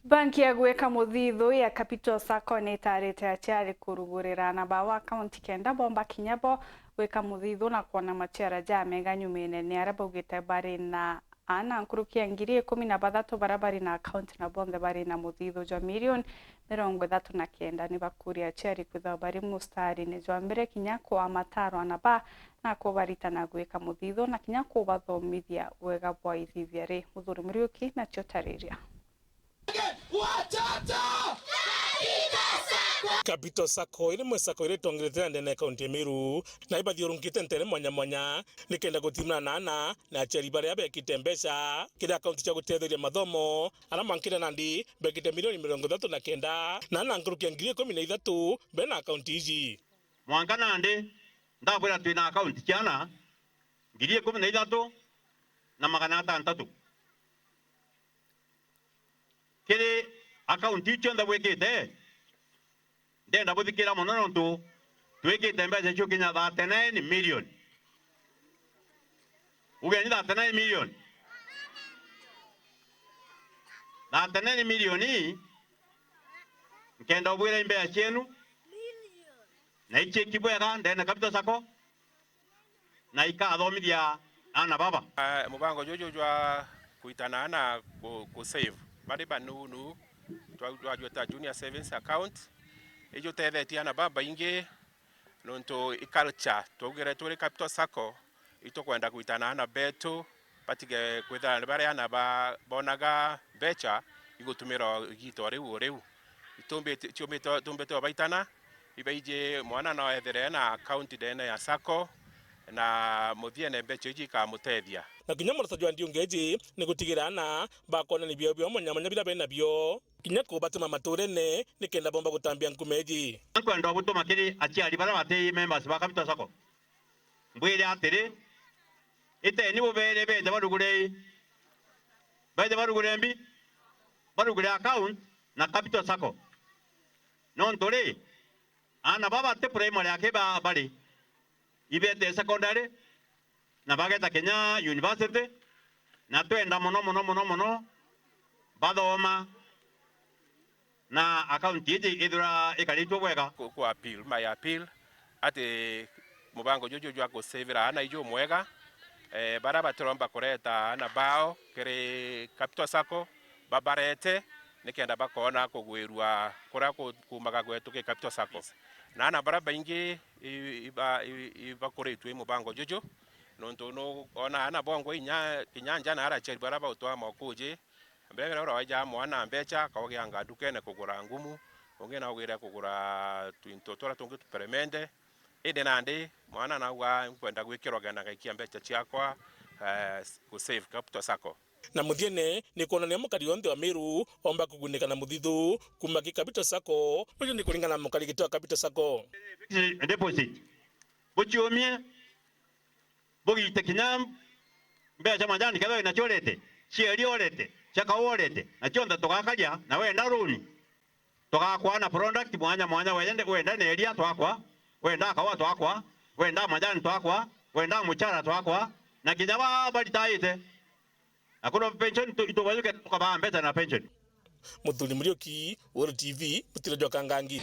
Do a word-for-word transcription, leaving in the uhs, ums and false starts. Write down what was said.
Banki ya gwika muthithu ya Capital Sacco ni itarite aciari kurugurira ana bao akaunti kenda bomba kinya bo gwika muthithu na kwona maciara jamega nyumene ni aria baugite bari na ana nkuruki ya ngiri ikumi na bathatu baria bari na akaunti na bonthe bari na muthithu jwa milioni mirongo ithatu na kenda. Ni bakuria aciari kwithirwa bari mustarine jwa mbere kinya kwa mataro ana ba na kubaritana gwika muthithu na kinya kubathomithia wega bwa ithithia ri. Muthuri Muriuki nacio tariria. Capital Sacco iri imwe sacco iria itongerete na ndene ya kaunti ya Meru, na ibathiurunkite ntere mwanya mwanya nikenda gutimana na ana na aciari baria bekite mbeca kiri akaunti cia gutetheria mathomo, aria mwankire nandi bekite milioni mirongo ithatu na kenda, na ana nkuruki ya ngiri ikumi na ithatu bena akaunti iji. Mwanka nandi ndabwira twina akaunti ciana ngiri ikumi na ithatu na magana atantatu. Kiri akaunti iu cionthe bwikite, ndenda buthikira mono nontu twikite mbeca ciu kinya thirty-nine million. Ugeni thirty-nine million. Thirty-nine million ii, nkenda ubwira i mbeca cienu, na iciiki bwega ndene Capital Sacco, na ikathomithia ana baba. Ah, mubango juju jwa kuitana ana ku, ku save bari banunu, twa, twajweta junior savings account, ijutethetie ana babaingi, nontu i culture twaugire turi Capital Sacco, itukwenda kuitana ana betu, batige kwithira ni baria ana ba, bonaga mbeca igutumira o igiita o riu o riu. Itumbite, ciumbite, tumbite o baitana, ibaiji mwana no ethire na account ndene ya sacco, na muthiene mbeca iji ikamutethia. Na kinya moroto jwa ndiunga iji ni gutigira ana bakwona ni bio bio mwanya mwanya bira bena bio, kinya kubatuma maturene nikenda bomba gutambia nkuma iji. Nkwenda gutuma kiri aciari baria bati members ba Capital Sacco. Mbwire atiri, iteni bubere beje barugure, beje barugure mbi, barugure account na Capital Sacco. Nontu ri, ana baba ti primary aki ba, bari, ibete secondary, na bageta kinya university, na twenda mono, mono, mono, mono, bathoma na account iji ithira ikaritwe bwega. Ku, ku appeal, my appeal, ati mubango juju jwa gusavira ana iju mwega, eh, baria batiromba kureta ana bao kiri Capital Sacco, babarete, nikenda bakoona kugwirua kuria ku, kuumaga gwetu ki Capital Sacco. Na ana baria baingi i, iba, i, ibakuritue i mubango juju, nontu nuona ana bongwa inya, kinya njana ara aciari baria bautwaa mokuji, mbere uria waijaa mwana mbeca, akaugianga ndukene kugura ngumu, ungi naugire kugura twinto turia tungi tuperemende. Indi nandi mwana nauga, nkwenda gwikirwa kenda ngaikia mbeca ciakwa, eh, ku save Capital Sacco. Na muthiene ni kwonania mukari onthe wa Meru omba kugunika na muthithu kuuma ki Capital Sacco, uju ni kuringana na mukari giti wa Capital Sacco. Deposit. Buciumie, bugite kinya mbeca cia majani kethwa wina cio urete, cia iria urete, cia kaua urete, na cionthe tugakaria, na wenda runi. Tugakwa na product mwanya mwanya, wenda, wenda neria twakwa, wenda kaua twakwa, wenda majani twakwa, wenda muchara twakwa, na kinya ba baritaite. Na kuno pension itu-, itubajuke tukabaa mbeca na pension. Muthuri Muriuki, Weru T V, mutiro jwa Kangangi.